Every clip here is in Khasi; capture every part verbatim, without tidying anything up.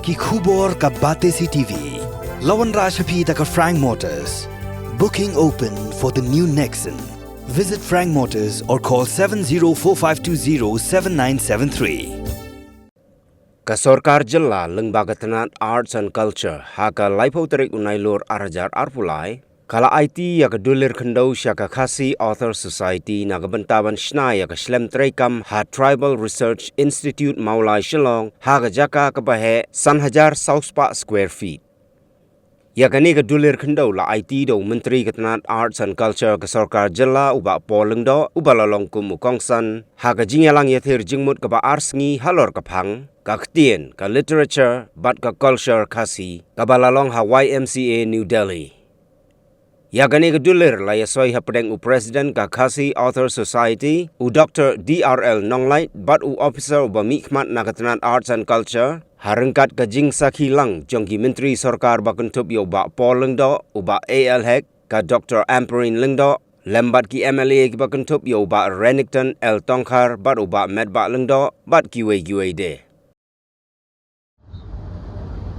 Ki khubor ka Batesi T V. La wanrah sha phi da ka Frank Motors. Booking open for the new Nexon. Visit Frank Motors or call seven zero four five two zero seven nine seven three. Ka Sorkar Jylla lyngba ka tnat Arts and Culture ha ka laiphew tarik u Nailur ar hajar arphew lai ka la aiti ïa ka dulir khyndew sha ka Khasi Author Society na ka bynta ban shna ïa ka shlem treikam ha Tribal Research Institute Mawlai Shillong ha ka jaka kaba heh san hajar saw spah square feet. Ïa kane ka dulir khyndew la aiti da u Myntri ka tnat Arts and Culture ka Sorkar Jylla u Bah Paul Lyngdoh uba la long kum u kongsan ha ka jingïalang ïathir jingmut kaba ar sngi halor ka phang, ka ktien, ka literature bad ka culture Khasi kaba la long ha Y M C A New Delhi. Ïa kane ka dulir la ïasoi hapdeng u President ka Khasi Author Society u Doctor D R L Nonglait bad u officer uba mihkhmat na ka tnat Arts and Culture ha ryngkat ka jingsakhi lang jong ki Myntri Sorkar ba kynthup ïa u Bah Paul Lyngdoh, u Bah A L Hek, ka Doctor Ampareen Lyngdoh lem bad ki M L A kiba kynthup ïa u Bah Renikton L Tongkhar bad u Bah Metbah Lyngdoh bad kiwei kiwei de.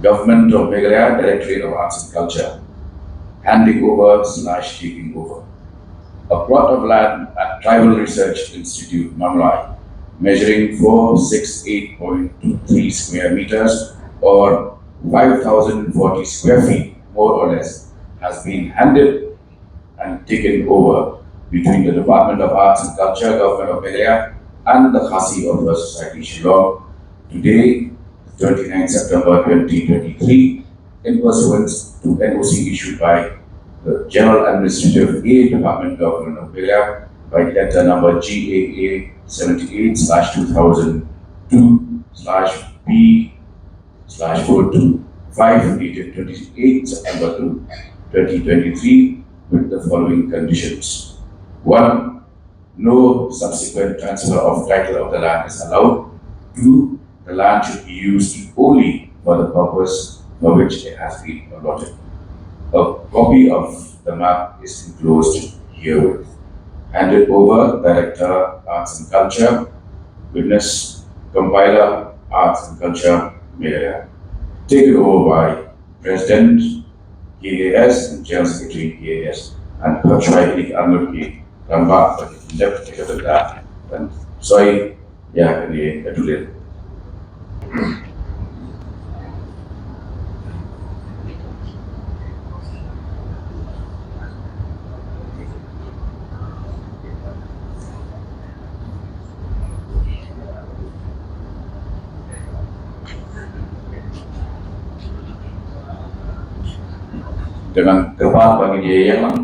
Government of Meghalaya, Directorate of Arts and Culture, handing over slash taking over a plot of land at Tribal Research Institute, Mawlai, measuring four six eight point two three square meters or five thousand forty square feet, more or less, has been handed and taken over between the Department of Arts and Culture, Government of Meghalaya, and the Khasi Authors Society Shillong today, twenty-ninth September twenty twenty-three, in pursuance to N O C issued by the General Administrative Aid Department, Government of Meghalaya, by letter number G A A seventy-eight slash two thousand two slash B slash four two five, dated twenty-eighth September two, twenty twenty-three, with the following conditions. One, no subsequent transfer of title of the land is allowed. Two, the land should be used only for the purpose for which it has been allotted. A copy of the map is enclosed herewith. Handed over, Director, Arts and Culture. Witness, compiler, Arts and Culture, Meghalaya. Taken over by President, K A S, and General Secretary, K A S. And Patrick Arnold K. Ramba, but in depth, and sorry, ïa kane ka dulir. Te ngan kyrpad ba ngin ïa ïeng lang.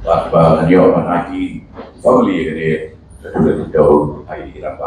Bad ba ngan ïoh ban aiti formally ïa kane ka dulir khyndew ha i Ramba.